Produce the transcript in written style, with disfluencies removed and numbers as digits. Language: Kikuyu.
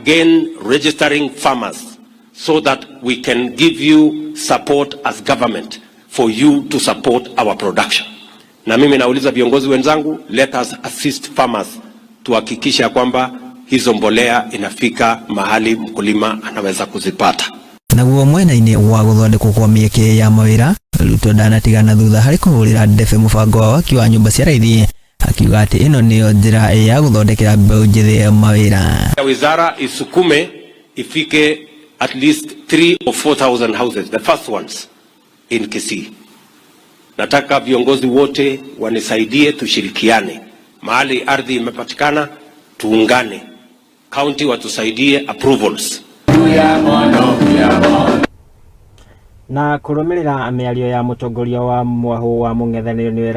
again registering farmers so that we can give you support as government for you to support our production. Na mimi nauliza viongozi wenzangu, let us assist farmers tuhakikisha kwamba hizo mbolea inafika mahali mkulima anaweza kuzipata. Naguo mwena-inĩ wa gũthondekwo kwa mĩeke ya mawĩra, Ruto ndanatigana thutha harĩ kũhũrĩra ndebe mũbango wa waki wa nyũmba cia raithi, akiuga atĩ ĩno nĩyo njĩra ya gũthondekera mbeũ njĩthĩ mawĩra. Wizara isukume ifike at least 3 or 4,000 houses, the first ones in Kisii. Nataka viongozi wote wanisaidie, tushirikiane. Mahali ardhi imepatikana, tuungane. County watusaidie approvals. Na kũrũmĩrĩra mĩario ya mũtongoria wa mwahũ wa mũng'ethanĩro nĩwe.